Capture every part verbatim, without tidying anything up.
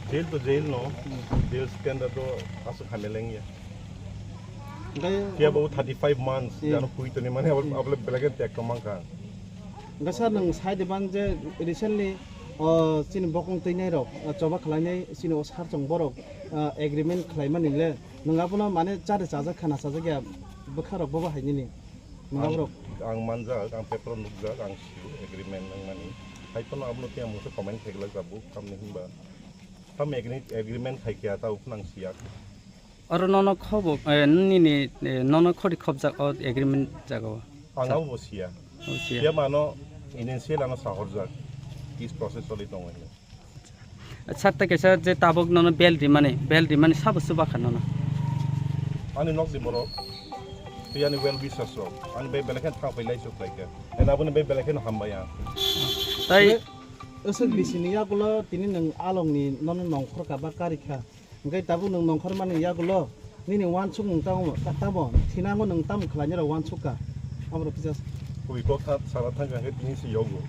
Jail to jail no, jail standard to aswk hamya lengya. Hingke Phiya bo thirty five months, Hmm. jano pui toni mani abo, abo le belai khe tek tong mankha. Hingke sir, nwng sai de ban je recently, o, chini bokong twi nai rok, o, choba khlai nai chini o sir chong borok, o, agreement khlai mani le, nwng abono mane chari chajak khana chajak ya bwkha rok bobo hai nini. Nwng Ang, aborok. Ang manjak, ang paper o nukjak, ang sio agreement wng mani. Hai phano abono tei ang mungsa comment khaigwlak jabuk, tamni hinba. Tam agreement, agreement khai khe ta uphunang siya. Oro nono khobo, eh, nini, eh, nono khori khobjak o agreement jaga o. Ang abo bo siya. O siya. Siya mano initial ano sahorjak. Is process choli tongo. Sir, ta kaisa je tabuk nono bel rimani, bel rimani sabo chuba kha nono. Ani nok di borok. Tei ani well wishers rok. Ani bai belai khe thang pai lai chuk lai khe. Ani aboni bai belai khe hambai ang. Tai Aswk bisini yagulo tini nwng alongni nono nongkhor ka ba kari kha. Hingke tabuk nwng nongkhor mani yagulo nini wansuk nwng tamo, ta-, tamo thinango nwng tamo khlainai rok wansuk ka. Abo rok kisa. Koi kok tha sara thang khe tini si yogo.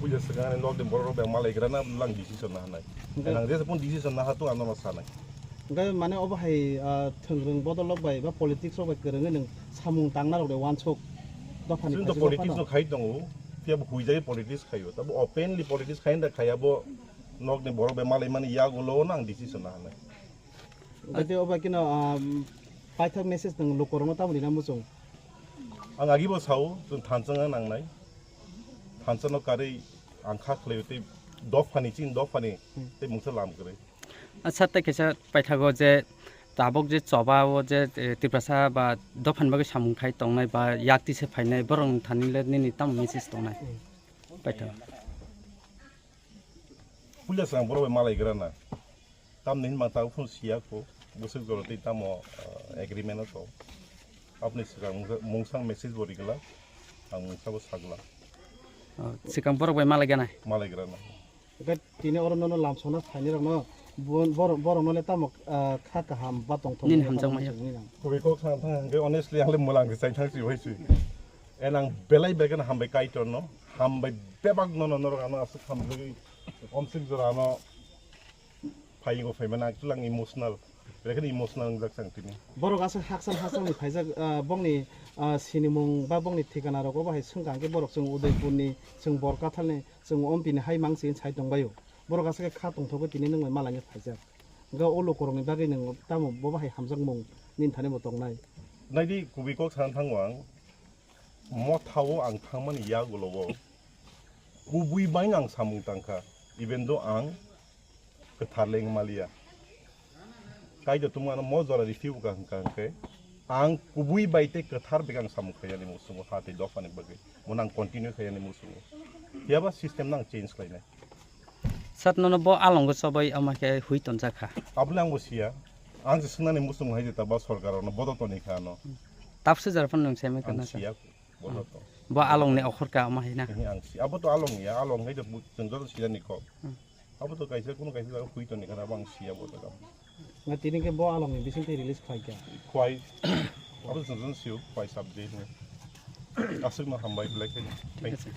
Puja swkang ani nok de borok rok bai malai gra na lang decision na hanai. Hingke Nang je pun decision na ha tu ano no sanai. Hingke mane obo hai, ah, thwngrwng bodol rok bai ba politics rok bai kwrwngwi nwng samung tangna rok de wansuk. Dophani Chwng to khaisok politics phano. No khai tongo. Phiya bo huijai politics khaio. Tabo openly politics khai da khaya bo nok ni borok bai malai mani yagulo nang decision na hanai. Hingke tei obo keno, um, paithak message nwng lukurokno tamo rina muchung? Ang agi bo sao, chwng thansa wngna nangnai. Thansa no karwi ang kha khlaio tei dophani chini dophani Hmm. tei mungsa lam kwrwi. Acha tei kaisa paithago je tabuk je choba o je, eh, Tiprasa ba dophani bagwi samung khai tongnai ba yak tise phainai borok thani le nini tamo message tongnai? Hmm. Paithak. Puila swkang borok bai malai gra na. Tamni hinma ta phone siya kho. Bwswk jora tei tamo, ah, agreement o tong. Apni swkang mungsa-, mungsang message bo rigla. Ang mungsa bo sagla. Oh, swkang borok bai malai gana? Malai gra na. Hingke tini oro nono lamsokna phainai rokno bo-, borok, borok no le tamo, ah, kha kaham ba tongthok Nini nini hamjakma hamjakma ya. Nini nang. Kubui kok thang thang hingke honestly ang le mwlang se chai thang si bai si. En ang belai belai kheno hambai Kaitor no, hambai bebak no, no, norok ano aswk hamjagwi omswk jora ano phaiyung phaimani actually ang emotional, belai kheno emotional wngjak chang tini. Borok aswk hakchal hakchal ni phaijak, ah, bongni, ah, sinimung ba bongni thikana rok obo hai swngkha hwnkhe borok chwng Udaipur ni, chwng Borkathal ni, chwng Ompi ni hai mang se sai tongbaio. Borok aswk khe kha tongthogwi tini nwng bai malai phaijak. Hwnkhe o lukurokni bagwi nwng tamo bobo hai hamjakmung nini thani bo tongnai? Naidi kubui kok sana thango ang. Motha o ang thangmani yagulo o kubui bai ang samung tangkha, even though ang kwthar le wng maliya. Kaitor tongma ano mo jora riphiu ka hwnkha hwnkhe ang kubui bai tei kwthar bai ang samung khaiyani muchungo ha tei dophani bagwi. Mo nang continue khaiyani muchungo. Phiya ba system nang change khlainai. Sat nono bo alongo chobai ama khe hui tonjak kha. Aboni ang bo siya. Ang se swngnani muchung hai jeta ba sorkar ono bodo toni kha ano. Tapse jar phano nwng semi Ang kana sa. Siya bodo to. Bo along ni okhor ka ama hai na. Tini ang siya. Abo to along ya, along hai to bu-, chwng joto siya ni kok. Hmm. Abo to kaisa kuno kaisa jaga hui toni kha abo ang siya bodo kam. Nga tini ke bo along ni bising tei release khlai kha. Khwai. Abo chwng joto siyo khwai subject ni. Aswk no hambai belai khe. Thank you.